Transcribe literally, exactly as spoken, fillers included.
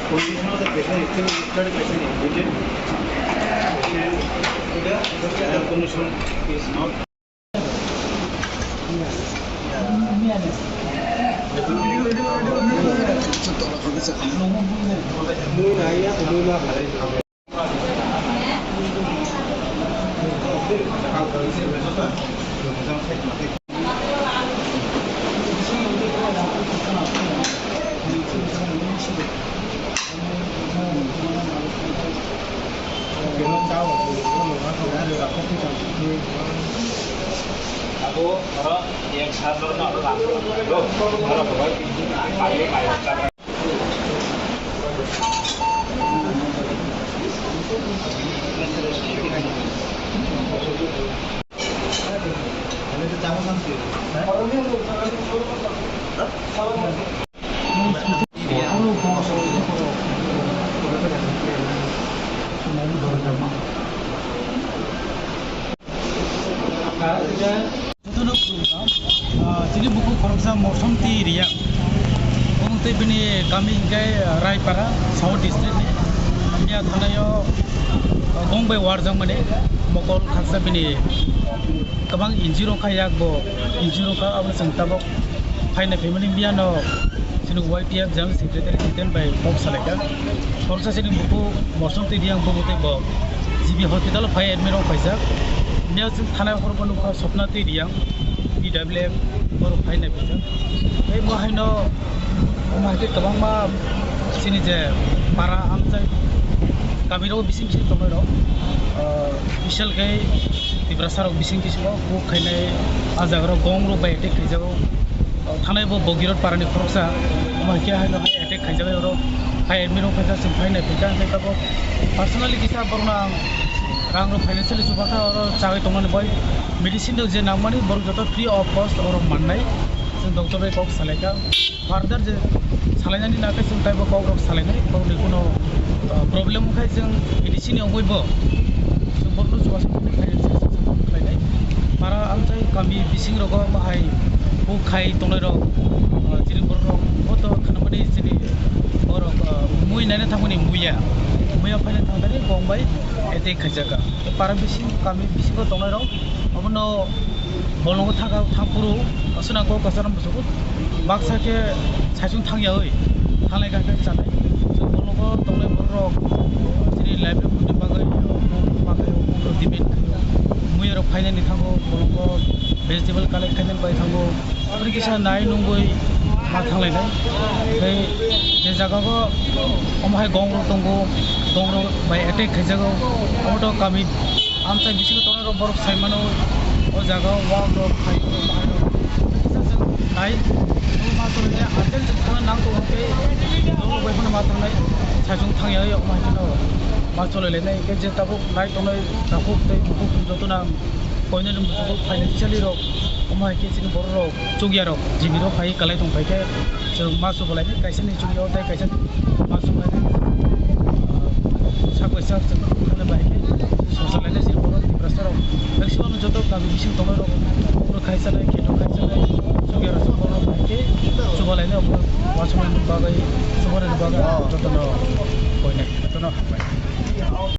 Condition of the patient is still, third patient is needed. The condition is not. Jotono khulumkha. Ah, chini bukhuk khoroksa Mosom tei Riya. Omo tei bini kami hingkhe Raipara, South District ni. Bia thanaio, ah, gong bai warjakmani mokol khaksa bini kwbang injury wngkha, yak bo injury wngkha, abo chwng tabuk phainai phaimani biyano. Chini Y P F General Secretary Jiten bai kok salaikha. Khoroksa chini bukhuk Mosom tei Riya bukhuk tei bo G B hospital o phai admit rok paijak. Biyang chwng thana khorokbo nukha Sopna tei Riya, P W F borok phai nai paijak. Tei bo haino omo hai khe kwbangma chini je para amchai kami rok bising bising tongnai rok, ah, special khe Tiprasa rok bising bisingo kok khainai, ah jaga rok gong rok bai attack khaijago. Thanai bo Bogirot parani khoroksa, omo hai khe haino hai attack khaijak, oro hai admit rok khaijak, chwng phai nai phaikha, hwnkhe tabuk personally kisa borokno ang rang rok financially chubakha, oro chagwi tongmani bai medicine rok je nangmani borok joto free of cost oro mannai, chwng doctor bai kok salaikha. Further je salainani nakhe chwng taibo kok rok salainai, borokni kuno, uh, problem wngkha chwng medicine wngwi bo chwng borokno chubachu khlainai. Para amchai kami bising rogo bahai kok khai tongnai rok, ah, chini borok rok bo to khanamani chini borok, ah, mui naina thangmani muya, muya phaina thangtari kok bai attack khaijakha. Para bising kami bisingo tongnai rok abono bolongo thangkha, thangphuru aswk nang kok kwcharo muchungo. Baksa khe saichung thangyawi thanglai kha khe chanai. Chwng bolongo tongnai borok chini livelihood ni bagwi, bagwi debate khaio. Mui rok phainani thango, bolongo vegetable collect khainani bai thango. Aboni kisa nai nungwi ma thanglainai. Tei je jaga o omo hai gong rok tongo, gong rok bai attack khaijago. Omo to kami amchai bisingo tongnai rok borok sai mano, o jaga o wak rok, phai rok, bahai rok. Kisa chwng nai, ma chwng ne, urgent chwng thangna nang tongo khe, nokno bai phano ma thangnai, saichung thangya, omo hai kheno ma cholai lainai, khe je tabuk nai tongnai, takhuk tei bukhuk joto nang koinani muchungo financially rok, omo hai khe chini borok rok, chukya rok, G B rok phai kalai tong phai khe, chwng ma chubalainai, kaisa ni chukya o tei kaisa ni ma chubalainai, ah, sak bai sak chwng thangna bai khe, sosa lainai chini borok Tiprasa rok, maximum joto kami bising tongnai rok, boro khaisanai, kheto khaisanai, chukya rok chwng borok bai khe, chubalainai, omo ma chubalainai bagwi, chubarani bagwi, jotono koinai, jotono hambai.